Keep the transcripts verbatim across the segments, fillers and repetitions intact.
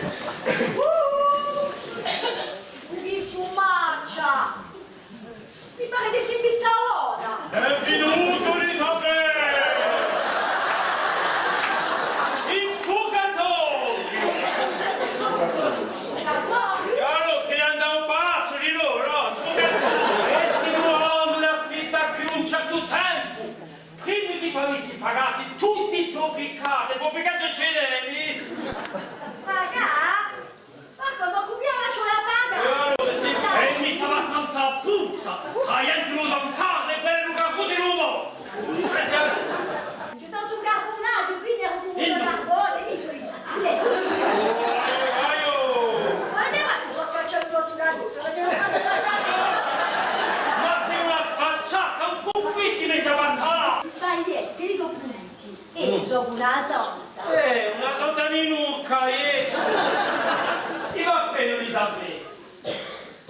Uh! Chì fumaccia! Mi pare di sentì a vota! Hè vinutu, Elisabè! In purgatoriu! Purgatoriu? È allora, ci andava pazzu di loro, no? In purgatoriu! È ti duvanu affittu per un certu tempu! Prima chì tù avissi pagatu tutti i to piccati, po piccati ci devi! Pagà? Ma cumu, cù chì ci vole à pagà? È allora sì, è mi stava abbastanza puzza, a ghjente ùn sà carne, quellu chì hà avutu l'uomo! Ci sò un carbunatu, quì, un carbone, dicu eiu. Aiò, aiò! Ma avete fattu qualchì cosa sulla cosa? Avete fattu qualcosa? Ma sì una sfacciata, un cumplice mi ci hà fattu! Sbagliate, si li sò puliti. Eh, sò una santa. Eh, una santa minucca, eh! È va bè, Elisabè.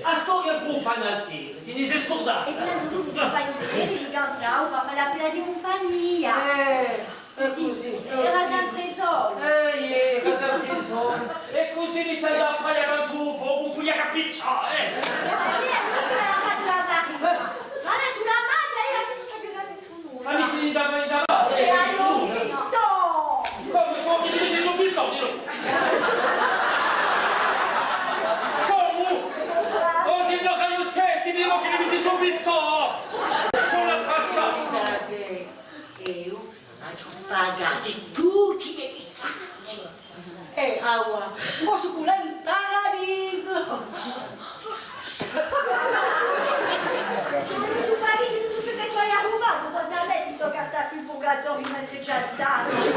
A storia cù u panattere, ti ne sì scurdata? È quandu tù cù u panattere ti cansava, fà l'appena di cumpagnia. Eh, è cusì. Era sempre solu. Eh, iè, era sempre solu. È cusì mi tagliava a paglia cù u focu, ùn pudia capizzà, eh! È allora l'hà fattu a farina. Ma adesso una maglia, era tutto ciò chì Ma mi si ne dà, mi dà, eh, eh, eh, eh. Cumu, cumu, ti si subitu, dillu? Cumu? O signora, aiutemi, chì mi si subitu! Sò una sfacciata! Elisabè, eiu aghju pagatu tutti i me piccati. Eh, avà, possu cullà in paradisu! Ci vole chì tù paghessi tuttu ciò chì tù ai rubatu, quant'è à mè ti tocca à stà quì in purgatoriu mentre ci attenti.